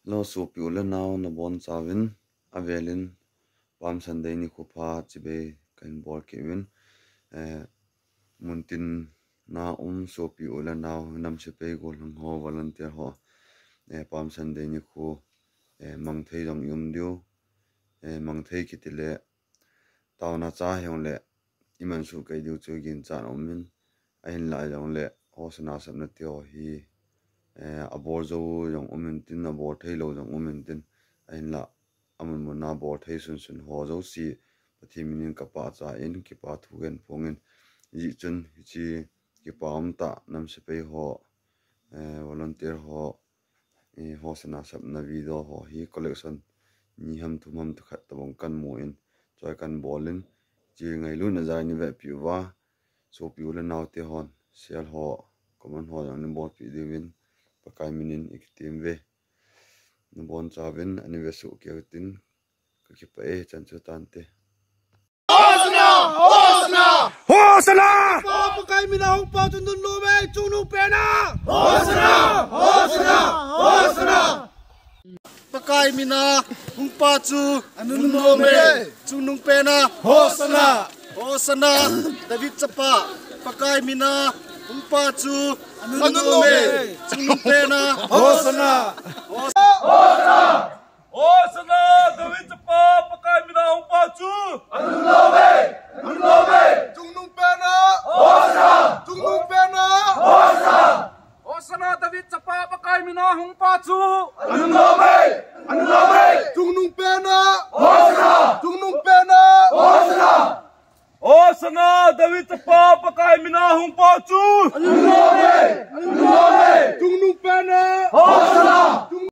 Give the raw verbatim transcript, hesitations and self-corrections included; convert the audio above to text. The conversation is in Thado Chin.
Hello, sopi u le nao nabonchauvin, avelin Palm Sunday nikho pha chibai kahin bol kit uvin. Eh, muntin na um sopi u le nao, nam sepai gollhang ho, volunteer ho, eh, Palm Sunday nikho, eh, mangthei jong i um diu, eh, mangthei kiti le taona cha hijongle i mansuh kei diu chu ginchat aumin, ahinlah jongle Hosanna sapna ti ho hi, eh, abol jou jong um intin, abol thei lou jong um intin, ahinlah amun mun a bol thei sunsun ho jouse Pathen minin kapachat in, kipa thu kahin phongin, hijeh chun hiche kipa umtah nam sepai ho, eh, volunteer ho, eh, Hosanna sapna video ho hi collection ni ham thum ham tu khat tabang kahin mun, choi kahin bolin, hiche ngailutna jal in nei vepeh uva, sopi u le nao te hon share ho, comment ho jong nei bolpeh diuvin Pakai minin i kitem uve. Nabonchauvin anei vesuh kit utin, kakipah e, chan chu tante. Hosanna! Hosanna! Hosanna! Pa, Pakai mina hung pao chu anunnom e, chungnung pena! Hosanna! Hosanna! Hosanna! Pakai mina hung pao chu anunnom e, chungnung pena! Hosanna! Hosanna! David chapa, Pakai mina hung pao chu anunnom e, chungnung pena! Hosanna! Hosanna! Hosanna! David chapa, Pakai mina hung pao chu anunnom e, anunnom e, chungnung pena! Hosanna! Chungnung pena! Hosanna! Hosanna! David chapa, Pakai mina hung pao chu anunnom e, anunnom e, chungnung pena! Hosanna! Chungnung pena! Hosanna! Hosanna! David chapa, Pakai mina hung pao chu anunnom